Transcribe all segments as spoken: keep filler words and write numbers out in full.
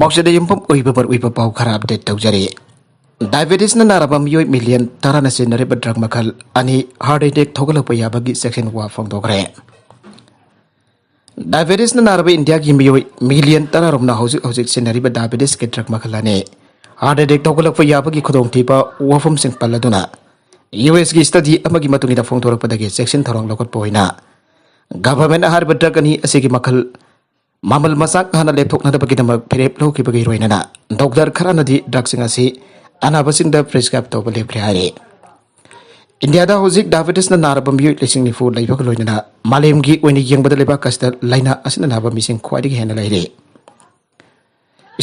ꯄꯥꯎꯆꯦꯗ ꯌꯨꯝꯐꯝ ꯑꯣꯏꯕ ꯃꯔꯨꯑꯣꯏꯕ ꯄꯥꯎ ꯈꯔ ꯑꯞꯗꯦꯠ ꯇꯧꯖꯔꯤ꯫ ꯗꯥꯏꯕꯦꯇꯤꯁꯅ ꯅꯥꯔꯕ ꯃꯤꯑꯣꯏ ꯃꯤꯂꯤꯌꯟ ꯇꯔꯥꯅ ꯁꯤꯖꯤꯟꯅꯔꯤꯕ ꯗ꯭ꯔꯒ ꯃꯈꯜ ꯑꯅꯤ ꯍꯥꯔꯠ ꯑꯦꯇꯦꯛ ꯊꯣꯛꯍꯜꯂꯛꯄ ꯌꯥꯕꯒꯤ ꯆꯦꯛꯁꯤꯟ ꯋꯥ ꯐꯣꯡꯗꯣꯛꯈ꯭ꯔꯦ꯫ ꯗꯥꯏꯕꯦꯇꯤꯁꯅ ꯅꯥꯔꯕ ꯏꯟꯗꯤꯌꯥꯒꯤ ꯃꯤꯑꯣꯏ ꯃꯤꯂꯤꯌꯟ ꯇꯔꯥꯔꯣꯝꯅ ꯍꯧꯖꯤꯛ ꯍꯧꯖꯤꯛ ꯁꯤꯖꯤꯟꯅꯔꯤꯕ ꯗꯥꯏꯕꯦꯇꯤꯁꯀꯤ ꯗ꯭ꯔꯒ ꯃꯈꯜ ꯑꯅꯤ ꯍꯥꯔꯠ ꯑꯦꯇꯦꯛ ꯊꯣꯛꯍꯜꯂꯛꯄ ꯌꯥꯕꯒꯤ ꯈꯨꯗꯣꯡꯊꯤꯕ ꯋꯥꯐꯝꯁꯤꯡ ꯄꯜꯂꯗꯨꯅ ꯌꯨ ꯑꯦꯁꯀꯤ ꯁ꯭ꯇꯗꯤ ꯑꯃꯒꯤ ꯃꯇꯨꯡ ꯏꯟꯅ ꯐꯣꯡꯗꯣꯔꯛꯄꯗꯒꯤ ꯆꯦꯛꯁꯤꯟ ꯊꯧꯔꯥꯡ ꯂꯧꯈꯠꯄ ꯑꯣꯏꯅ ꯒꯚꯔꯟꯃꯦꯟꯠꯅ ꯍꯥꯏꯔꯤꯕ ꯗ꯭ꯔꯒ ꯑꯅꯤ ꯑꯁꯤꯒꯤ ꯃꯈꯜ ꯃꯃꯜ ꯃꯆꯥꯛ ꯍꯥꯟꯅ ꯂꯦꯞꯊꯣꯛꯅꯗꯕꯒꯤꯗꯃꯛ ꯐꯤꯔꯦꯞ ꯂꯧꯈꯤꯕꯒꯤ ꯂꯣꯏꯅꯅ ꯗꯣꯛꯇꯔ ꯈꯔꯅꯗꯤ ꯗ꯭ꯔꯒꯁꯤꯡ ꯑꯁꯤ ꯑꯅꯥꯕꯁꯤꯡꯗ ꯄ꯭ꯔꯤꯁꯀ꯭ꯔꯥꯏꯕ ꯇꯧꯕ ꯂꯦꯞꯈ꯭ꯔꯦ ꯍꯥꯏꯔꯤ꯫ ꯏꯟꯗꯤꯌꯥꯗ ꯍꯧꯖꯤꯛ ꯗꯥꯏꯕꯦꯇꯤꯁꯅ ꯅꯥꯔꯕ ꯃꯤꯑꯣꯏ ꯂꯤꯁꯤꯡ ꯅꯤꯐꯨ ꯂꯩꯕꯒ ꯂꯣꯏꯅꯅ ꯃꯥꯂꯦꯝꯒꯤ ꯑꯣꯏꯅ ꯌꯦꯡꯕꯗ ꯂꯩꯕꯥꯛ ꯑꯁꯤꯗ ꯂꯥꯏꯅꯥ ꯑꯁꯤꯅ ꯅꯥꯕ ꯃꯤꯁꯤꯡ ꯈ꯭ꯋꯥꯏꯗꯒꯤ ꯍꯦꯟꯅ ꯂꯩꯔꯤ꯫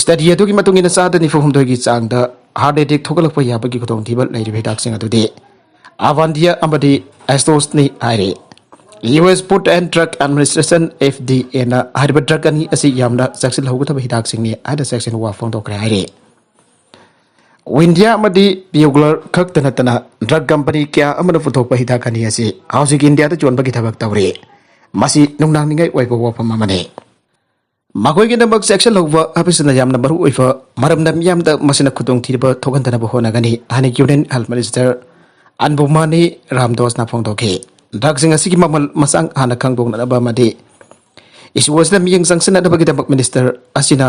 ꯁ꯭ꯇꯗꯤ ꯑꯗꯨꯒꯤ ꯃꯇꯨꯡ ꯏꯟꯅ ꯆꯥꯗ ꯅꯤꯐꯨ ꯍꯨꯝꯗꯣꯏꯒꯤ ꯆꯥꯡꯗ ꯍꯥꯔꯠ ꯑꯦꯇꯦꯛ ꯊꯣꯛꯍꯜꯂꯛꯄ ꯌꯥꯕꯒꯤ ꯈꯨꯗꯣꯡꯊꯤꯕ ꯂꯩꯔꯤꯕ ꯍꯤꯗꯥꯛꯁꯤꯡ ꯑꯗꯨꯗꯤ ꯑꯚꯥꯟꯗꯤꯌꯥ ꯑꯃꯗꯤ ꯑꯦꯁꯇꯣꯁꯅꯤ ꯍꯥꯏꯔꯤ꯫ U S Food and Drug Administration, F D Aꯅ ꯍꯥꯏꯔꯤꯕ ꯗ꯭ꯔꯒ ꯑꯅꯤ ꯑꯁꯤ ꯌꯥꯝꯅ ꯆꯦꯛꯁꯤꯜꯍꯧꯒꯗꯕ ꯍꯤꯗꯥꯛꯁꯤꯡꯅꯤ ꯍꯥꯏꯅ ꯆꯦꯛꯁꯤꯟ ꯋꯥ ꯐꯣꯡꯗꯣꯛꯈ꯭ꯔꯦ ꯍꯥꯏꯔꯤ꯫ ꯏꯟꯗꯤꯌꯥ ꯑꯃꯗꯤ ꯄꯤꯌꯨꯒꯂꯔ ꯈꯛꯇ ꯅꯠꯇꯅ ꯗ꯭ꯔꯒ ꯀꯝꯄꯅꯤ ꯀꯌꯥ ꯑꯃꯅ ꯄꯨꯊꯣꯛꯄ ꯍꯤꯗꯥꯛ ꯑꯅꯤ ꯑꯁꯤ ꯍꯧꯖꯤꯛ ꯏꯟꯗꯤꯌꯥꯗ ꯌꯣꯟꯕꯒꯤ ꯊꯕꯛ ꯇꯧꯔꯤ꯫ ꯃꯁꯤ ꯅꯨꯡꯅꯥꯡꯅꯤꯡꯉꯥꯏ ꯑꯣꯏꯕ ꯋꯥꯐꯝ ꯑꯃꯅꯤ꯫ ꯃꯈꯣꯏꯒꯤꯗꯃꯛ ꯆꯦꯛꯁꯤꯜꯍꯧꯕ ꯍꯥꯏꯕꯁꯤꯅ ꯌꯥꯝꯅ ꯃꯔꯨ ꯑꯣꯏꯕ ꯃꯔꯝꯅ ꯃꯤꯌꯥꯝꯗ ꯃꯁꯤꯅ ꯈꯨꯗꯣꯡꯊꯤꯕ ꯊꯣꯛꯍꯟꯗꯅꯕ ꯍꯣꯠꯅꯒꯅꯤ ꯍꯥꯏꯅ ꯌꯨꯅꯤꯌꯟ ꯍꯦꯜꯊ ꯃꯤꯅꯤꯁꯇꯔ ꯑꯟꯕꯨꯃꯥꯅꯤ ꯔꯥꯝꯗꯣꯁꯅ ꯐꯣꯡꯗꯣꯛꯈꯤ꯫ ꯗ꯭ꯔꯒꯁꯤꯡ ꯑꯁꯤꯒꯤ ꯃꯃꯜ ꯃꯆꯥꯡ ꯍꯥꯟꯅ ꯈꯪꯗꯣꯛꯅꯅꯕ ꯑꯃꯗꯤ ꯏꯁꯨ ꯑꯁꯤꯗ ꯃꯤꯠꯌꯦꯡ ꯆꯪꯁꯤꯟꯅꯅꯕꯒꯤꯗꯃꯛ ꯃꯤꯅꯤꯁꯇꯔ ꯑꯁꯤꯅ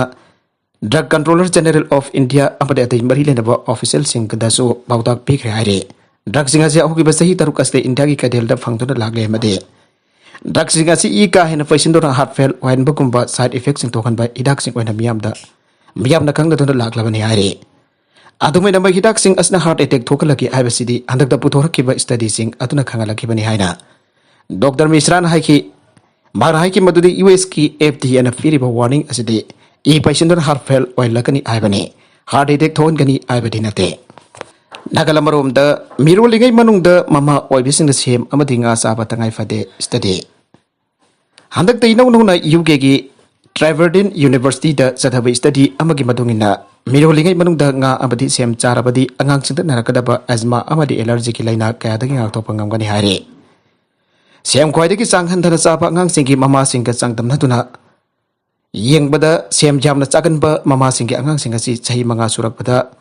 Drug Controller General of India ꯑꯃꯗꯤ ꯑꯇꯩ ꯃꯔꯤ ꯂꯩꯅꯕ ꯑꯣꯐꯤꯁꯤꯌꯦꯜꯁꯤꯡꯗꯁꯨ ꯄꯥꯎꯇꯥꯛ ꯄꯤꯈ꯭ꯔꯦ ꯍꯥꯏꯔꯤ꯫ ꯗ꯭ꯔꯒꯁꯤꯡ ꯑꯁꯤ ꯍꯧꯈꯤꯕ ꯆꯍꯤ ꯇꯔꯨꯛ ꯑꯁꯤꯗ ꯏꯟꯗꯤꯌꯥꯒꯤ ꯀꯩꯊꯦꯜꯗ ꯐꯪꯗꯨꯅ ꯂꯥꯛꯂꯦ ꯑꯃꯗꯤ ꯗ꯭ꯔꯒꯁꯤꯡ ꯑꯁꯤ ꯏ ꯀꯥ ꯍꯦꯟꯅ ꯄꯩꯁꯤꯟꯗꯨꯅ ꯍꯥꯔꯠ ꯐꯦꯜ ꯑꯣꯏꯍꯟꯕꯒꯨꯝꯕ ꯁꯥꯏꯗ ꯏꯐꯦꯛꯁꯤꯡ ꯊꯣꯛꯍꯟꯕ ꯍꯤꯗꯥꯛꯁꯤꯡ ꯑꯣꯏꯅ ꯃꯤꯌꯥꯝꯗ ꯃꯤꯌꯥꯝꯅ ꯈꯪꯅꯗꯨꯅ ꯂꯥꯛꯂꯕꯅꯤ ꯍꯥꯏꯔꯤ꯫ ꯑꯗꯨꯃꯥꯏꯅꯃꯛ ꯍꯤꯗꯥꯛꯁꯤꯡ ꯑꯁꯤꯅ ꯍꯥꯔꯠ ꯑꯦꯇꯦꯛ ꯊꯣꯛꯍꯜꯂꯛꯈꯤ ꯍꯥꯏꯕꯁꯤꯗꯤ ꯍꯟꯗꯛꯇ ꯄꯨꯊꯣꯔꯛꯈꯤꯕ ꯁ꯭ꯇꯗꯤꯁꯤꯡ ꯑꯗꯨꯅ ꯈꯪꯍꯜꯂꯛꯈꯤꯕꯅꯤ ꯍꯥꯏꯅ ꯗꯣꯛꯇꯔ ꯃꯤꯁ꯭ꯔꯥꯅ ꯍꯥꯏꯈꯤ꯫ ꯃꯍꯥꯛꯅ ꯍꯥꯏꯈꯤ ꯃꯗꯨꯗꯤ ꯌꯨ ꯑꯦꯁꯀꯤ ꯑꯦꯐ ꯗꯤ ꯑꯦꯅ ꯄꯤꯔꯤꯕ ꯋꯥꯔꯅꯤꯡ ꯑꯁꯤꯗꯤ ꯏ ꯄꯩꯁꯤꯟꯗꯨꯅ ꯍꯥꯔꯠ ꯐꯦꯜ ꯑꯣꯏꯍꯜꯂꯛꯀꯅꯤ ꯍꯥꯏꯕꯅꯤ, ꯍꯥꯔꯠ ꯑꯦꯇꯦꯛ ꯊꯣꯛꯍꯟꯒꯅꯤ ꯍꯥꯏꯕꯗꯤ ꯅꯠꯇꯦ꯫ ꯅꯥꯀꯜ ꯑꯃꯔꯣꯝꯗ ꯃꯤꯔꯣꯜꯂꯤꯉꯩ ꯃꯅꯨꯡꯗ ꯃꯃꯥ ꯑꯣꯏꯕꯤꯁꯤꯡꯅ ꯁꯦꯝ ꯑꯃꯗꯤ ꯉꯥ ꯆꯥꯕ ꯇꯉꯥꯏ ꯐꯗꯦ ꯁ꯭ꯇꯗꯤ꯫ ꯍꯟꯗꯛꯇ ꯏꯅꯧ ꯅꯧꯅ ꯌꯨ ꯀꯦꯒꯤ ꯇ꯭ꯔꯥꯏꯕꯔꯗꯤꯟ ꯌꯨꯅꯤꯚꯔꯁꯤꯇꯤꯗ ꯆꯠꯊꯕ ꯁ꯭ꯇꯗꯤ ꯑꯃꯒꯤ ꯃꯇꯨꯡ ꯏꯟꯅ ꯃꯤꯔꯣꯜꯂꯤꯉꯩ ꯃꯅꯨꯡꯗ ꯉꯥ ꯑꯃꯗꯤ ꯁꯦꯝ ꯆꯥꯔꯕꯗꯤ ꯑꯉꯥꯡꯁꯤꯡꯗ ꯅꯥꯔꯛꯀꯗꯕ ꯑꯦꯖꯃꯥ ꯑꯃꯗꯤ ꯑꯦꯂꯔꯖꯤꯒꯤ ꯂꯥꯏꯅꯥ ꯀꯌꯥꯗꯒꯤ ꯉꯥꯛꯊꯣꯛꯄ ꯉꯝꯒꯅꯤ ꯍꯥꯏꯔꯤ꯫ ꯁꯦꯝ ꯈ꯭ꯋꯥꯏꯗꯒꯤ ꯆꯥꯡ ꯍꯟꯊꯅ ꯆꯥꯕ ꯑꯉꯥꯡꯁꯤꯡꯒꯤ ꯃꯃꯥꯁꯤꯡꯒ ꯆꯥꯡꯗꯝꯅꯗꯨꯅ ꯌꯦꯡꯕꯗ ꯁꯦꯝ ꯌꯥꯝꯅ ꯆꯥꯒꯟꯕ ꯃꯃꯥꯁꯤꯡꯒꯤ ꯑꯉꯥꯡꯁꯤꯡ ꯑꯁꯤ ꯆꯍꯤ ꯃꯉꯥ ꯁꯨꯔꯛꯄꯗ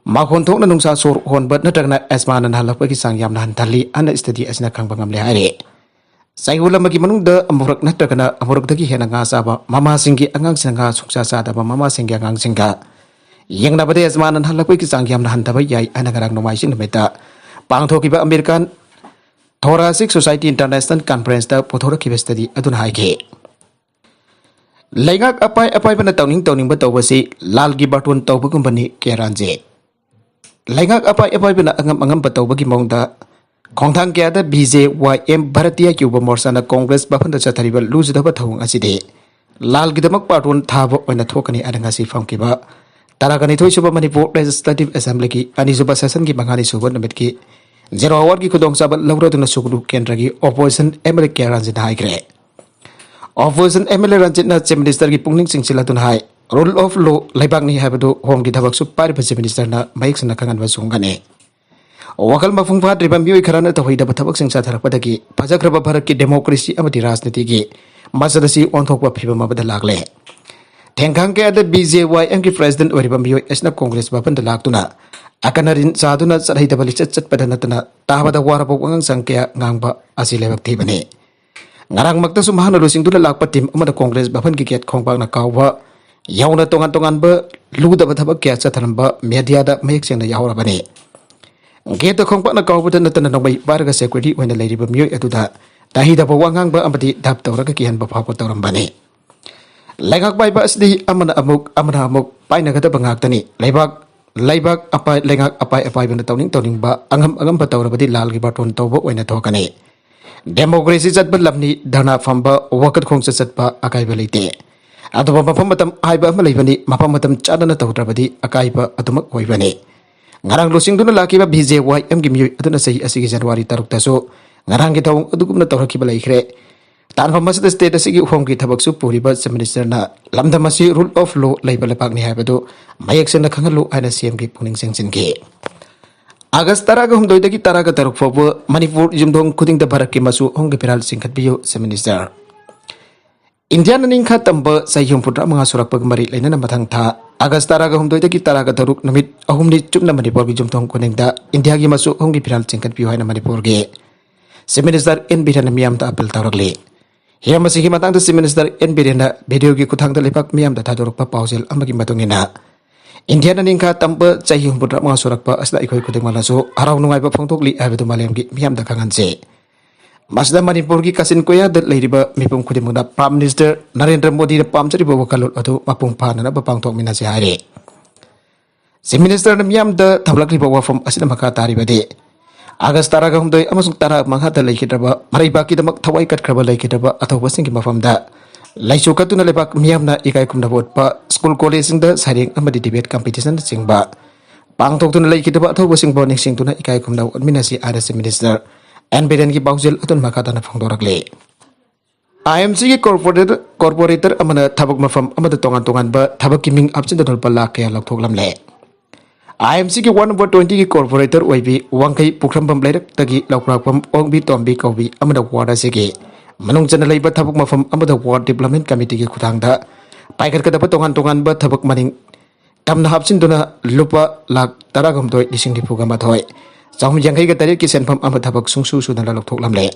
ꯃꯈꯣꯟ ꯊꯣꯛꯅ ꯅꯨꯡꯁꯥ ꯁꯣꯔ ꯍꯣꯟꯕ ꯅꯠꯇ꯭ꯔꯒꯅ ꯑꯦꯁꯃꯥꯅ ꯅꯥꯍꯜꯂꯛꯄꯒꯤ ꯆꯥꯡ ꯌꯥꯝꯅ ꯍꯟꯊꯍꯜꯂꯤ ꯍꯥꯏꯅ ꯁ꯭ꯇꯗꯤ ꯑꯁꯤꯅ ꯈꯪꯕ ꯉꯝꯂꯦ ꯍꯥꯏꯔꯤ꯫ ꯆꯌꯣꯜ ꯑꯃꯒꯤ ꯃꯅꯨꯡꯗ ꯑꯃꯨꯔꯛ ꯅꯠꯇ꯭ꯔꯒꯅ ꯑꯃꯨꯔꯛꯇꯒꯤ ꯍꯦꯟꯅ ꯉꯥ ꯆꯥꯕ ꯃꯃꯥꯁꯤꯡꯒꯤ ꯑꯉꯥꯡꯁꯤꯡꯅ ꯉꯥ ꯁꯨꯡꯆꯥ ꯆꯥꯗꯕ ꯃꯃꯥꯁꯤꯡꯒꯤ ꯑꯉꯥꯡꯁꯤꯡꯒ ꯌꯦꯡꯅꯕꯗ ꯑꯦꯁꯃꯥꯅ ꯅꯥꯍꯜꯂꯛꯄꯒꯤ ꯆꯥꯡ ꯌꯥꯝꯅ ꯍꯟꯊꯕ ꯌꯥꯏ ꯍꯥꯏꯅ ꯉꯔꯥꯡ ꯅꯣꯡꯃꯥꯏꯖꯤꯡ ꯅꯨꯃꯤꯠꯇ ꯄꯥꯡꯊꯣꯛꯈꯤꯕ American Thoracic Society International Conferenceꯇ ꯄꯨꯊꯣꯔꯛꯈꯤꯕ ꯁ꯭ꯇꯗꯤ ꯑꯗꯨꯅ ꯍꯥꯏꯈꯤ꯫ ꯂꯩꯉꯥꯛ ꯑꯄꯥꯏ ꯑꯄꯥꯏꯕꯅ ꯇꯧꯅꯤꯡ ꯇꯧꯅꯤꯡꯕ ꯇꯧꯕꯁꯤ ꯂꯥꯜꯒꯤ ꯕꯥꯔꯇꯣꯟ ꯇꯧꯕꯒꯨꯝꯕꯅꯤ ꯀꯦ ꯔꯥꯟꯖꯤꯠ꯫ ꯂꯩꯉꯥꯛ ꯑꯄꯥꯏ ꯑꯄꯥꯏꯕꯅ ꯑꯉꯝ ꯑꯉꯝꯕ ꯇꯧꯕꯒꯤ ꯃꯑꯣꯡꯗ ꯈꯣꯡꯊꯥꯡ ꯀꯌꯥꯗ B J Y M Bharatiya Yuva Morchana Congress ꯚꯕꯟꯗ ꯆꯠꯊꯔꯤꯕ ꯂꯨꯖꯗꯕ ꯊꯧꯑꯣꯡ ꯑꯁꯤꯗꯤ ꯂꯥꯜꯒꯤꯗꯃꯛ ꯕꯥꯔꯇꯣꯟ ꯊꯥꯕ ꯑꯣꯏꯅ ꯊꯣꯛꯀꯅꯤ ꯍꯥꯏꯅ ꯉꯁꯤ ꯐꯝꯈꯤꯕ ꯇꯔꯥꯒ ꯅꯤꯊꯣꯏ ꯁꯨꯕ ꯃꯅꯤꯄꯨꯔ Legislative Assemblyꯒꯤ ꯑꯅꯤꯁꯨꯕ sessionꯒꯤ ꯃꯉꯥꯅꯤ ꯁꯨꯕ ꯅꯨꯃꯤꯠꯀꯤ zero hourꯒꯤ ꯈꯨꯗꯣꯡꯆꯥꯕ ꯂꯧꯔꯗꯨꯅ ꯁꯨꯒꯅꯨ ꯀꯦꯟꯗ꯭ꯔꯒꯤ opposition MLA ꯀꯦ ꯔꯥꯟꯖꯤꯠꯅ ꯍꯥꯏꯈ꯭ꯔꯦ꯫ Opposition MLA ꯔꯟꯖꯤꯠꯅ Chief Ministerꯒꯤ ꯄꯨꯛꯅꯤꯡ ꯆꯤꯡꯁꯤꯜꯍꯟꯗꯨꯅ ꯍꯥꯏ, Rule of Law ꯂꯩꯕꯥꯛꯅꯤ ꯍꯥꯏꯕꯗꯨ ꯍꯣꯝꯒꯤ ꯊꯕꯛꯁꯨ ꯄꯥꯏꯔꯤꯕ Chief Ministerꯅ ꯃꯌꯦꯛ ꯁꯦꯡꯅ ꯈꯪꯍꯟꯕ ꯁꯨꯡꯒꯅꯤ꯫ ꯋꯥꯈꯜ ꯃꯄꯨꯡ ꯐꯥꯗ꯭ꯔꯤꯕ ꯃꯤꯑꯣꯏ ꯈꯔꯅ ꯇꯧꯍꯩꯗꯕ ꯊꯕꯛꯁꯤꯡ ꯆꯠꯊꯔꯛꯄꯗꯒꯤ ꯐꯖꯈ꯭ꯔꯕ ꯚꯥꯔꯠꯀꯤ democracy ꯑꯃꯗꯤ ꯔꯥꯖꯅꯤꯇꯤꯒꯤ ꯃꯆꯠ ꯑꯁꯤ ꯑꯣꯟꯊꯣꯛꯄ ꯐꯤꯕꯝ ꯑꯃꯗ ꯂꯥꯛꯂꯦ꯫ ꯊꯦꯡꯈꯥꯡ ꯀꯌꯥꯗ B J Y Mꯒꯤ President ꯑꯣꯏꯔꯤꯕ ꯃꯤꯑꯣꯏ ꯑꯁꯤꯅ Congress ꯚꯕꯟꯗ ꯂꯥꯛꯇꯨꯅ ꯑꯀꯟ ꯑꯔꯤꯟ ꯆꯥꯗꯨꯅ ꯆꯠꯍꯩꯗꯕ ꯂꯤꯆꯠ ꯆꯠꯄꯗ ꯅꯠꯇꯅ ꯇꯥꯕꯗ ꯋꯥꯔꯕ ꯋꯥꯉꯥꯡ ꯁꯉꯥꯡ ꯀꯌꯥ ꯉꯥꯡꯕ ꯑꯁꯤ ꯂꯥꯏꯕꯛ ꯊꯤꯕꯅꯤ꯫ ꯉꯔꯥꯡꯃꯛꯇꯁꯨ ꯃꯍꯥꯛꯅ ꯂꯨꯆꯤꯡꯗꯨꯅ ꯂꯥꯛꯄ team ꯑꯃꯅ Congress ꯚꯕꯟꯒꯤ gate ꯈꯣꯡꯄꯥꯛꯅ ꯀꯥꯎꯕ ꯌꯥꯎꯅ ꯇꯣꯉꯥꯟ ꯇꯣꯉꯥꯟꯕ ꯂꯨꯗꯕ ꯊꯕꯛ ꯀꯌꯥ ꯆꯠꯊꯔꯝꯕ mediaꯗ ꯃꯌꯦꯛ ꯁꯦꯡꯅ ꯌꯥꯎꯔꯕꯅꯤ꯫ Gateꯇ ꯈꯣꯡꯄꯥꯛꯅ ꯀꯥꯎꯕꯗ ꯅꯠꯇꯅ ꯅꯣꯡꯃꯩ ꯄꯥꯏꯔꯒ security ꯑꯣꯏꯅ ꯂꯩꯔꯤꯕ ꯃꯤꯑꯣꯏ ꯑꯗꯨꯗ ꯇꯥꯍꯩꯗꯕ ꯋꯥ ꯉꯥꯡꯕ ꯑꯃꯗꯤ ꯙꯞ ꯇꯧꯔꯒ ꯀꯤꯍꯟꯕ ꯐꯥꯎꯕ ꯇꯧꯔꯝꯕꯅꯤ꯫ ꯂꯩꯉꯥꯛ ꯄꯥꯏꯕ ꯑꯁꯤꯗꯤ ꯑꯃꯅ ꯑꯃꯨꯛ ꯑꯃꯅ ꯑꯃꯨꯛ ꯄꯥꯏꯅꯒꯗꯕ ꯉꯥꯛꯇꯅꯤ꯫ ꯂꯩꯕꯥꯛ ꯂꯩꯕꯥꯛ ꯑꯄꯥꯏ ꯂꯩꯉꯥꯛ ꯑꯄꯥꯏ ꯑꯄꯥꯏꯕꯅ ꯇꯧꯅꯤꯡ ꯇꯧꯅꯤꯡꯕ ꯑꯉꯝ ꯑꯉꯝꯕ ꯇꯧꯔꯕꯗꯤ ꯂꯥꯜꯒꯤ ꯕꯥꯔꯇꯣꯟ ꯇꯧꯕ ꯑꯣꯏꯅ ꯊꯣꯛꯀꯅꯤ꯫ Democracy ꯆꯠꯄ ꯂꯝꯅꯤ, ꯙꯔꯅꯥ ꯐꯝꯕ, ꯋꯥꯀꯠ ꯈꯣꯡꯆꯠ ꯆꯠꯄ ꯑꯀꯥꯏꯕ ꯂꯩꯇꯦ꯫ ꯑꯗꯨꯕꯨ ꯃꯐꯝ ꯃꯇꯝ ꯍꯥꯏꯕ ꯑꯃ ꯂꯩꯕꯅꯤ, ꯃꯐꯝ ꯃꯇꯝ ꯆꯥꯗꯅ ꯇꯧꯗ꯭ꯔꯕꯗꯤ ꯑꯀꯥꯏꯕ ꯑꯗꯨꯃꯛ ꯑꯣꯏꯕꯅꯤ꯫ ꯉꯔꯥꯡ ꯂꯨꯆꯤꯡꯗꯨꯅ ꯂꯥꯛꯈꯤꯕ B J Y Mꯒꯤ ꯃꯤꯑꯣꯏ ꯑꯗꯨꯅ ꯆꯍꯤ ꯑꯁꯤꯒꯤ January ꯇꯔꯨꯛꯇꯁꯨ ꯉꯔꯥꯡꯒꯤ ꯊꯧꯑꯣꯡ ꯑꯗꯨꯒꯨꯝꯅ ꯇꯧꯔꯛꯈꯤꯕ ꯂꯩꯈ꯭ꯔꯦ꯫ ꯇꯥꯟꯐꯝ ꯑꯁꯤꯗ state ꯑꯁꯤꯒꯤ ꯍꯣꯝꯒꯤ ꯊꯕꯛꯁꯨ ꯄꯨꯔꯤꯕ Chief Ministerꯅ ꯂꯝꯗꯝ ꯑꯁꯤ rule of law ꯂꯩꯕ ꯂꯩꯕꯥꯛꯅꯤ ꯍꯥꯏꯕꯗꯨ ꯃꯌꯦꯛ ꯁꯦꯡꯅ ꯈꯪꯍꯜꯂꯨ ꯍꯥꯏꯅ CMꯒꯤ ꯄꯨꯛꯅꯤꯡ ꯆꯤꯡꯁꯤꯟꯈꯤ꯫ August ꯇꯔꯥꯒ ꯍꯨꯝꯗꯣꯏꯗꯒꯤ ꯇꯔꯥꯒ ꯇꯔꯨꯛ ꯐꯥꯎꯕ ꯃꯅꯤꯄꯨꯔ ꯌꯨꯝꯊꯣꯡ ꯈꯨꯗꯤꯡꯗ ꯚꯥꯔꯠꯀꯤ ꯃꯆꯨ ꯑꯍꯨꯝꯒꯤ ꯐꯤꯔꯥꯜ ꯆꯤꯡꯈꯠꯄꯤꯌꯨ, Chief Minister꯫ ꯏꯟꯗꯤꯌꯥꯅ ꯅꯤꯡꯈꯥ ꯇꯝꯕ ꯆꯍꯤ ꯍꯨꯝꯐꯨꯇꯔꯥ ꯃꯉꯥ ꯁꯨꯔꯛꯄꯒ ꯃꯔꯤ ꯂꯩꯅꯅ ꯃꯊꯪ ꯊꯥ ꯑꯥꯒꯁ ꯇꯔꯥꯒ ꯍꯨꯝꯗꯣꯏꯗꯒꯤ ꯇꯔꯥꯒ ꯇꯔꯨꯛ ꯅꯨꯃꯤꯠ ꯑꯍꯨꯝꯅꯤ ꯆꯨꯞꯅ ꯃꯅꯤꯄꯨꯔꯒꯤ ꯌꯨꯝꯊꯣꯡ ꯈꯨꯗꯤꯡꯗ ꯏꯟꯗꯤꯌꯥꯒꯤ ꯃꯆꯨ ꯑꯍꯨꯝꯒꯤ ꯐꯤꯔꯥꯜ ꯆꯤꯡꯈꯠꯄꯤꯌꯨ ꯍꯥꯏꯅ ꯃꯅꯤꯄꯨꯔꯒꯤ ꯆꯤꯐ ꯃꯤꯅꯤꯁꯇꯔ ꯑꯦꯟ ꯕꯤꯔꯦꯟꯅ ꯃꯤꯌꯥꯝꯗ ꯑꯄꯤꯜ ꯇꯧꯔꯛꯂꯤ꯫ ꯍꯤꯔꯝ ꯑꯁꯤꯒꯤ ꯃꯇꯥꯡꯗ ꯆꯤꯐ ꯃꯤꯅꯤꯁꯇꯔ ꯑꯦꯟ ꯕꯤꯔꯦꯟꯅ ꯚꯤꯗꯤꯑꯣꯒꯤ ꯈꯨꯠꯊꯥꯡꯗ ꯂꯩꯕꯥꯛ ꯃꯤꯌꯥꯝꯗ ꯊꯥꯗꯣꯔꯛꯄ ꯄꯥꯎꯖꯦꯜ ꯑꯃꯒꯤ ꯃꯇꯨꯡ ꯏꯟꯅ, ꯏꯟꯗꯤꯌꯥꯅ ꯅꯤꯡꯈꯥ ꯇꯝꯕ ꯆꯍꯤ ꯍꯨꯝꯐꯨꯇꯔꯥ ꯃꯉꯥ ꯁꯨꯔꯛꯄ ꯑꯁꯤꯗ ꯑꯩꯈꯣꯏ ꯈꯨꯗꯤꯡꯃꯛꯅꯁꯨ ꯍꯔꯥꯎ ꯅꯨꯡꯉꯥꯏꯕ ꯐꯣꯡꯗꯣꯛꯂꯤ ꯍꯥꯏꯕꯗꯨ ꯃꯥꯂꯦꯝꯒꯤ ꯃꯤꯌꯥꯝꯗ ꯈꯪꯍꯟꯁꯤ꯫ ꯃꯁꯤꯗ ꯃꯅꯤꯄꯨꯔꯒꯤ ꯀꯥꯆꯤꯟ ꯀꯣꯌꯥꯗ ꯂꯩꯔꯤꯕ ꯃꯤꯄꯨꯝ ꯈꯨꯗꯤꯡꯃꯛꯅ ꯄ꯭ꯔꯥꯏꯝ ꯃꯤꯅꯤꯁꯇꯔ ꯅꯔꯦꯟꯗ꯭ꯔ ꯃꯣꯗꯤꯅ ꯄꯥꯝꯖꯔꯤꯕ ꯋꯥꯈꯜꯂꯣꯟ ꯑꯗꯨ ꯃꯄꯨꯡ ꯐꯥꯅꯅꯕ ꯄꯥꯡꯊꯣꯛꯃꯤꯟꯅꯁꯤ ꯍꯥꯏꯔꯤ꯫ ꯆꯤꯐ ꯃꯤꯅꯤꯁꯇꯔꯅ ꯃꯤꯌꯥꯝꯗ ꯊꯝꯂꯛꯂꯤꯕ ꯋꯥꯐꯝ ꯑꯁꯤꯅ ꯃꯈꯥ ꯇꯥꯔꯤꯕꯗꯤ, ꯑꯥꯒꯁ ꯇꯔꯥꯒ ꯍꯨꯝꯗꯣꯏ ꯑꯃꯁꯨꯡ ꯇꯔꯥ ꯃꯉꯥꯗ ꯂꯩꯈꯤꯗ꯭ꯔꯕ, ꯃꯔꯩꯕꯥꯛꯀꯤꯗꯃꯛ ꯊꯋꯥꯏ ꯀꯠꯈ꯭ꯔꯕ ꯂꯩꯈꯤꯗ꯭ꯔꯕ ꯑꯊꯧꯕꯁꯤꯡꯒꯤ ꯃꯐꯝꯗ ꯂꯩꯁꯨ ꯀꯠꯇꯨꯅ ꯂꯩꯕꯥꯛ ꯃꯤꯌꯥꯝꯅ ꯏꯀꯥꯏ ꯈꯨꯝꯅꯕ ꯎꯠꯄ ꯁ꯭ꯀꯨꯜ ꯀꯣꯂꯦꯖꯁꯤꯡꯗ ꯁꯩꯔꯦꯡ ꯑꯃꯗꯤ ꯗꯤꯕꯦꯠ ꯀꯝꯄꯤꯇꯤꯁꯟꯅꯆꯤꯡꯕ ꯄꯥꯡꯊꯣꯛꯇꯨꯅ ꯂꯩꯈꯤꯗꯕ ꯑꯊꯧꯕꯁꯤꯡꯕꯨ ꯅꯤꯡꯁꯤꯡꯗꯨꯅ ꯏꯀꯥꯏ ꯈꯨꯝꯅꯕ ꯎꯠꯃꯤꯟꯅꯁꯤ ꯍꯥꯏꯅ ꯆꯤꯐ ꯃꯤꯅꯤꯁꯇꯔ ꯑꯦꯟ ꯕꯤꯔꯦꯟꯒꯤ ꯄꯥꯎꯖꯦꯜ ꯑꯗꯨꯅ ꯃꯈꯥ ꯇꯥꯅ ꯐꯣꯡꯗꯣꯔꯛꯂꯤ꯫ ꯑꯥꯏ ꯑꯦꯝ ꯁꯤꯒꯤ ꯀꯣꯔꯄꯣꯔꯦꯇꯔ, ꯀꯣꯔꯄꯣꯔꯦꯇꯔ ꯑꯃꯅ ꯊꯕꯛ ꯃꯐꯝ ꯑꯃꯗ ꯇꯣꯉꯥꯟ ꯇꯣꯉꯥꯟꯕ ꯊꯕꯛꯀꯤ ꯃꯤꯡ ꯍꯥꯞꯆꯤꯟꯗꯨꯅ ꯂꯨꯄꯥ ꯂꯥꯈ ꯀꯌꯥ ꯂꯧꯊꯣꯛꯂꯝꯂꯦ꯫ ꯑꯥꯏ ꯑꯦꯝ ꯁꯤꯒꯤ ꯋꯥꯔꯗ ꯅꯝꯕꯔ ꯇ꯭ꯋꯦꯟꯇꯤꯒꯤ ꯀꯣꯔꯄꯣꯔꯦꯇꯔ ꯑꯣꯏꯕꯤ ꯋꯥꯡꯈꯩ ꯄꯨꯈ꯭ꯔꯝꯕꯝ ꯂꯩꯔꯛꯇꯒꯤ ꯂꯧꯈ꯭ꯔꯥꯛꯄꯝ ꯑꯣꯡꯕꯤ ꯇꯣꯝꯕꯤ ꯀꯧꯕꯤ ꯑꯃꯅ ꯋꯥꯔꯗ ꯑꯁꯤꯒꯤ ꯃꯅꯨꯡ ꯆꯟꯅ ꯂꯩꯕ ꯊꯕꯛ ꯃꯐꯝ ꯑꯃꯗ ꯋꯥꯔꯗ ꯗꯤꯕ꯭ꯂꯞꯃꯦꯟ ꯀꯃꯤꯇꯤꯒꯤ ꯈꯨꯊꯥꯡꯗ ꯄꯥꯏꯈꯠꯀꯗꯕ ꯇꯣꯉꯥꯟ ꯇꯣꯉꯥꯟꯕ ꯊꯕꯛ ꯃꯅꯤꯡ ꯇꯝꯅ ꯍꯥꯞꯆꯤꯟꯗꯨꯅ ꯂꯨꯄꯥ ꯂꯥꯈ ꯇꯔꯥꯒ ꯍꯨꯝꯗꯣꯏ ꯂꯤꯁꯤꯡ ꯅꯤꯐꯨꯒ ꯃꯥꯊꯣꯏ ꯆꯍꯨꯝ ꯌꯥꯡꯈꯩꯒ ꯇꯔꯦꯠꯀꯤ ꯁꯦꯟꯐꯝ ꯑꯃ ꯊꯕꯛ ꯁꯨꯡꯁꯨ ꯁꯨꯗꯅ ꯂꯧꯊꯣꯛꯂꯝꯂꯦ꯫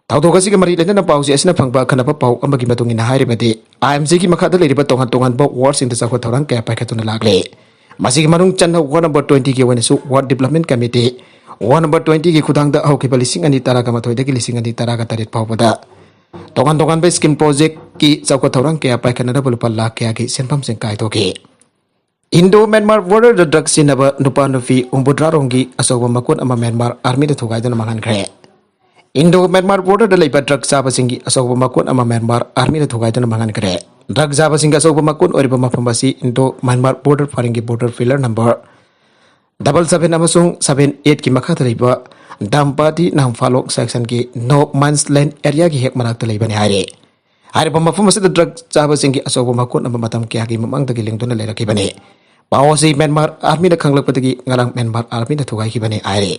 ꯊꯧꯗꯣꯛ ꯑꯁꯤꯒ ꯃꯔꯤ ꯂꯩꯅꯅ ꯄꯥꯎꯆꯦ ꯑꯁꯤꯅ ꯐꯪꯕ ꯑꯈꯟꯅꯕ ꯄꯥꯎ ꯑꯃꯒꯤ ꯃꯇꯨꯡ ꯏꯟꯅ ꯍꯥꯏꯔꯕꯗꯤ, ꯑꯥꯏ ꯑꯦꯝ ꯁꯤꯒꯤ ꯃꯈꯥꯗ ꯂꯩꯔꯤꯕ ꯇꯣꯉꯥꯟ ꯇꯣꯉꯥꯟꯕ ꯋꯥꯔꯗꯁꯤꯡꯗ ꯆꯥꯎꯈꯠ ꯊꯧꯔꯥꯡ ꯀꯌꯥ ꯄꯥꯏꯈꯠꯇꯨꯅ ꯂꯥꯛꯂꯦ꯫ ꯃꯁꯤꯒꯤ ꯃꯅꯨꯡ ꯆꯟꯅ ꯋꯥꯔꯗ ꯅꯝꯕꯔ ꯇ꯭ꯋꯦꯟꯇꯤꯒꯤ ꯑꯣꯏꯅꯁꯨ ꯋꯥꯔꯗ ꯗꯤꯕ꯭ꯂꯞꯃꯦꯟ ꯀꯃꯤꯇꯤ, ꯋꯥꯔꯗ ꯅꯝꯕꯔ ꯇ꯭ꯋꯦꯟꯇꯤꯒꯤ ꯈꯨꯊꯥꯡꯗ ꯍꯧꯈꯤꯕ ꯂꯤꯁꯤꯡ ꯑꯅꯤ ꯇꯔꯥꯒ ꯃꯥꯊꯣꯏꯗꯒꯤ ꯂꯤꯁꯤꯡ ꯑꯅꯤ ꯇꯔꯥꯒ ꯇꯔꯦꯠ ꯐꯥꯎꯕꯗ ꯇꯣꯉꯥꯟ ꯇꯣꯉꯥꯟꯕ ꯁ꯭ꯀꯤꯝ ꯄ꯭ꯔꯣꯖꯦꯛꯀꯤ ꯆꯥꯎꯈꯠ ꯊꯧꯔꯥꯡ ꯀꯌꯥ ꯄꯥꯏꯈꯠꯅꯅꯕ ꯂꯨꯄꯥ ꯂꯥꯈ ꯀꯌꯥꯒꯤ ꯁꯦꯟꯐꯝꯁꯤꯡ ꯀꯥꯏꯊꯣꯛꯈꯤ꯫ ꯏꯟꯗꯣ ꯃ꯭ꯌꯥꯟꯃꯥꯔ ꯕꯣꯔꯗꯔꯗ ꯗ꯭ꯔꯒ ꯁꯤꯖꯤꯟꯅꯕ ꯅꯨꯄꯥ ꯅꯨꯄꯤ ꯍꯨꯝꯐꯨꯇꯔꯥ ꯔꯣꯝꯒꯤ ꯑꯆꯧꯕ ꯃꯀꯣꯟ ꯑꯃ ꯃ꯭ꯌꯥꯟꯃꯥꯔ ꯑꯥꯔꯃꯤꯅ ꯊꯨꯒꯥꯏꯗꯨꯅ ꯃꯥꯡꯍꯟꯈ꯭ꯔꯦ꯫ ꯏꯟꯗꯣ ꯃ꯭ꯌꯥꯟꯃꯥꯔ ꯕꯣꯔꯗꯔꯗ ꯂꯩꯕ ꯗ꯭ꯔꯒ ꯆꯥꯕꯁꯤꯡꯒꯤ ꯑꯆꯧꯕ ꯃꯀꯣꯟ ꯑꯃ ꯃ꯭ꯌꯥꯟꯃꯥꯔ ꯑꯥꯔꯃꯤꯅ ꯊꯨꯒꯥꯏꯗꯨꯅ ꯃꯥꯡꯍꯟꯈ꯭ꯔꯦ꯫ ꯗ꯭ꯔꯒ ꯆꯥꯕꯁꯤꯡꯒꯤ ꯑꯆꯧꯕ ꯃꯀꯣꯟ ꯑꯣꯏꯔꯤꯕ ꯃꯐꯝ ꯑꯁꯤ ꯏꯟꯗꯣ ꯃ꯭ꯌꯥꯟꯃꯥꯔ ꯕꯣꯔꯗꯔ ꯐꯥꯔꯤꯡꯒꯤ border pillar number double seven ꯑꯃꯁꯨꯡ ꯁꯚꯦꯟ ꯑꯦꯠꯀꯤ ꯃꯈꯥꯗ ꯂꯩꯕ ꯗꯥꯝꯄꯥꯇꯤ ꯅꯥꯝꯐꯥꯂꯣꯛ ꯁꯦꯛꯁꯟꯒꯤ ꯅꯣ ꯃꯥꯟꯁ ꯂꯦꯟ ꯑꯦꯔꯤꯌꯥꯒꯤ ꯍꯦꯛ ꯃꯅꯥꯛꯇ ꯂꯩꯕꯅꯤ ꯍꯥꯏꯔꯤ꯫ ꯍꯥꯏꯔꯤꯕ ꯃꯐꯝ ꯑꯁꯤꯗ ꯗ꯭ꯔꯒ ꯆꯥꯕꯁꯤꯡꯒꯤ ꯑꯆꯧꯕ ꯃꯀꯣꯟ ꯑꯃ ꯃꯇꯝ ꯀꯌꯥꯒꯤ ꯃꯃꯥꯡꯗꯒꯤ ꯂꯤꯡꯗꯨꯅ ꯂꯩꯔꯛꯈꯤꯕꯅꯤ꯫ ꯄꯥꯎ ꯑꯁꯤ ꯃ꯭ꯌꯥꯟꯃꯥꯔ ꯑꯥꯔꯃꯤꯅ ꯈꯪꯂꯛꯄꯗꯒꯤ ꯉꯔꯥꯡ ꯃ꯭ꯌꯥꯟꯃꯥꯔ ꯑꯥꯔꯃꯤꯅ ꯊꯨꯒꯥꯏꯈꯤꯕꯅꯤ ꯍꯥꯏꯔꯤ꯫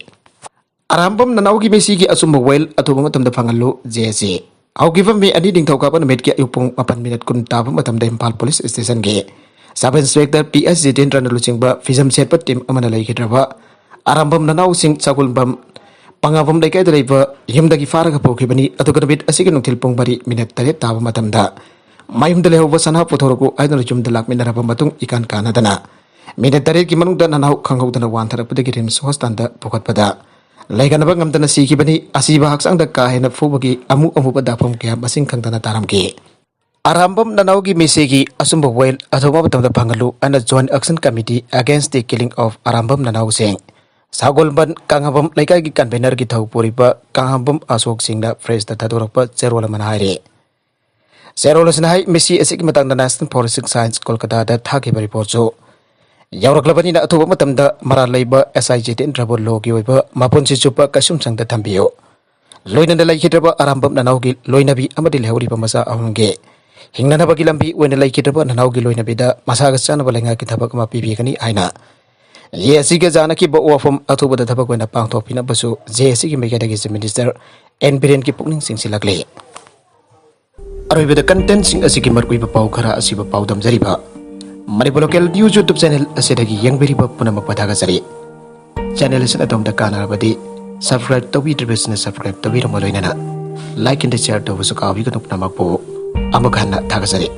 ꯑꯔꯥꯝꯕꯝ ꯅꯅꯥꯎꯒꯤ ꯃꯤꯁꯤꯒꯤ ꯑꯆꯨꯝꯕ ꯋꯥꯌꯦꯜ ꯑꯊꯨꯕ ꯃꯇꯝꯗ ꯐꯪꯍꯜꯂꯨ, ꯖꯦ ꯑꯦꯁ ꯁꯤ꯫ ꯍꯧꯈꯤꯕ ꯃꯦ ꯑꯅꯤ ꯅꯤꯡꯊꯧꯀꯥꯕ ꯅꯨꯃꯤꯠꯀꯤ ꯑꯌꯨꯛ ꯄꯨꯡ ꯃꯥꯄꯟ ꯃꯤꯅꯠ ꯀꯨꯟ ꯇꯥꯕ ꯃꯇꯝꯗ ꯏꯝꯐꯥꯜ ꯄꯨꯂꯤꯁ ꯁ꯭ꯇꯦꯁꯟꯒꯤ ꯁꯕ ꯏꯟꯁꯄꯦꯛꯇꯔ ꯄꯤ ꯑꯦꯁ ꯖꯤꯇꯦꯟꯗ꯭ꯔꯅ ꯂꯨꯆꯤꯡꯕ ꯐꯤꯖꯝ ꯁꯦꯠꯄ ꯇꯤꯝ ꯑꯃꯅ ꯂꯩꯈꯤꯗ꯭ꯔꯕ ꯑꯔꯥꯝꯕꯝ ꯅꯅꯥꯎꯁꯤꯡ ꯁꯒꯣꯜꯕꯝ ꯄꯉꯥꯕꯝ ꯂꯩꯀꯥꯏꯗ ꯂꯩꯕ ꯌꯨꯝꯗꯒꯤ ꯐꯥꯔꯒ ꯄꯨꯈꯤꯕꯅꯤ꯫ ꯑꯗꯨꯒ ꯅꯨꯃꯤꯠ ꯑꯁꯤꯒꯤ ꯅꯨꯡꯊꯤꯜ ꯄꯨꯡ ꯃꯔꯤ ꯃꯤꯅꯠ ꯇꯔꯦꯠ ꯇꯥꯕ ꯃꯇꯝꯗ ꯃꯌꯨꯝꯗ ꯂꯩꯍꯧꯕ ꯁꯅꯥ ꯄꯨꯊꯣꯔꯛꯎ ꯍꯥꯏꯗꯨꯅ ꯌꯨꯝꯗ ꯂꯥꯛꯃꯤꯟꯅꯔꯕ ꯃꯇꯨꯡ ꯏꯀꯥꯟ ꯀꯥꯟꯅꯗꯅ ꯃꯤꯅꯠ ꯇꯔꯦꯠꯀꯤ ꯃꯅꯨꯡꯗ ꯅꯅꯥꯎ ꯈꯪꯍꯧꯗꯅ ꯋꯥꯟꯊꯔꯛꯄꯗꯒꯤ ꯔꯤꯝꯁ ꯍꯣꯁꯄꯤꯇꯥꯜꯗ ꯄꯨꯈꯠꯄꯗ ꯂꯩꯒꯅꯕ ꯉꯝꯗꯅ ꯁꯤꯈꯤꯕꯅꯤ꯫ ꯑꯁꯤꯕ ꯍꯛꯆꯥꯡꯗ ꯀꯥ ꯍꯦꯟꯅ ꯐꯨꯕꯒꯤ ꯑꯃꯨ ꯑꯃꯨꯕ ꯗꯥꯛꯐꯝ ꯀꯌꯥ ꯃꯁꯤꯡ ꯈꯪꯗꯅ ꯇꯥꯔꯝꯈꯤ꯫ ꯑꯔꯥꯝꯕꯝ ꯅꯅꯥꯎꯒꯤ ꯃꯤꯁꯤꯒꯤ ꯑꯆꯨꯝꯕ ꯋꯥꯌꯦꯜ ꯑꯊꯨꯕ ꯃꯇꯝꯗ ꯐꯪꯍꯜꯂꯨ ꯍꯥꯏꯅ Joint Action Committee Against the Killing of Arambam ꯅꯅꯥꯎꯁꯤꯡ ꯁꯒꯣꯜꯕꯟ ꯀꯥꯡꯍꯝꯕꯝ ꯂꯩꯀꯥꯏꯒꯤ ꯀꯟꯚꯦꯅꯔꯒꯤ ꯊꯧ ꯄꯨꯔꯤꯕ ꯀꯥꯡꯍꯝꯕꯝ ꯑꯁꯣꯛ ꯁꯤꯡꯅ ꯄ꯭ꯔꯦꯁꯇ ꯊꯥꯗꯣꯔꯛꯄ ꯆꯦꯔꯣꯜ ꯑꯃꯅ ꯍꯥꯏꯔꯤ꯫ ꯆꯦꯔꯣꯜ ꯑꯁꯤꯅ ꯍꯥꯏ, ꯃꯤꯁꯤ ꯑꯁꯤꯒꯤ ꯃꯇꯥꯡꯗ National Forensic Science ꯀꯣꯜꯀꯇꯥꯗ ꯊꯥꯈꯤꯕ ꯔꯤꯄꯣꯔꯠꯁꯨ ꯌꯧꯔꯛꯂꯕꯅꯤꯅ ꯑꯊꯨꯕ ꯃꯇꯝꯗ ꯃꯔꯥꯜ ꯂꯩꯕ ꯑꯦꯁ ꯑꯥꯏ ꯖꯤꯇꯦꯟꯗ꯭ꯔꯕꯨ ꯂꯣꯒꯤ ꯑꯣꯏꯕ ꯃꯄꯨꯟꯁꯤ ꯆꯨꯞꯄ ꯀꯩꯁꯨꯝꯁꯪꯗ ꯊꯝꯕꯤꯌꯨ꯫ ꯂꯣꯏꯅꯅ ꯂꯩꯈꯤꯗ꯭ꯔꯕ ꯑꯔꯥꯝꯕꯝ ꯅꯅꯥꯎꯒꯤ ꯂꯣꯏꯅꯕꯤ ꯑꯃꯗꯤ ꯂꯩꯍꯧꯔꯤꯕ ꯃꯆꯥ ꯑꯍꯨꯝꯒꯤ ꯍꯤꯡꯅꯅꯕꯒꯤ ꯂꯝꯕꯤ ꯑꯣꯏꯅ ꯂꯩꯈꯤꯗ꯭ꯔꯕ ꯅꯅꯥꯎꯒꯤ ꯂꯣꯏꯅꯕꯤꯗ ꯃꯁꯥꯒ ꯆꯥꯟꯅꯕ ꯂꯩꯉꯥꯛꯀꯤ ꯊꯕꯛ ꯑꯃ ꯄꯤꯕꯤꯒꯅꯤ ꯍꯥꯏꯅ ꯖꯦ ꯑꯦ ꯁꯤꯒ ꯌꯥꯅꯈꯤꯕ ꯋꯥꯐꯝ ꯑꯊꯨꯕꯗ ꯊꯕꯛ ꯑꯣꯏꯅ ꯄꯥꯡꯊꯣꯛꯄꯤꯅꯕꯁꯨ ꯖꯦ ꯑꯦ ꯁꯤꯒꯤ ꯃꯥꯏꯀꯩꯗꯒꯤ ꯆꯤꯐ ꯃꯤꯅꯤꯁꯇꯔ ꯑꯦꯟ ꯕꯤꯔꯦꯟꯒꯤ ꯄꯨꯛꯅꯤꯡ ꯆꯤꯡꯁꯤꯜꯂꯛꯂꯤ꯫ ꯑꯔꯣꯏꯕꯗ ꯀꯟꯇꯦꯟꯁꯤꯡ ꯑꯁꯤꯒꯤ ꯃꯔꯨꯑꯣꯏꯕ ꯄꯥꯎ ꯈꯔ ꯑꯁꯤꯕꯨ ꯄꯥꯎꯗꯝꯖꯔꯤꯕ Manipur local news YouTube channel ꯑꯁꯤꯗꯒꯤ ꯌꯦꯡꯕꯤꯔꯤꯕ ꯄꯨꯝꯅꯃꯛꯄꯨ ꯊꯥꯒꯠꯆꯔꯤ꯫ ꯆꯦꯅꯦꯜ ꯑꯁꯤꯅ ꯑꯗꯣꯝꯗ ꯀꯥꯟꯅꯔꯕꯗꯤ subscribe ꯇꯧꯕꯤꯗ꯭ꯔꯤꯕꯁꯤꯅ subscribe ꯇꯧꯕꯤꯔꯝꯃ ꯂꯣꯏꯅꯅ like and share ꯇꯧꯕꯁꯨ ꯀꯥꯎꯕꯤꯒꯅꯨ꯫ ꯄꯨꯝꯅꯃꯛꯄꯨ ꯑꯃꯨꯛ ꯍꯟꯅ ꯊꯥꯒꯠꯆꯔꯤ꯫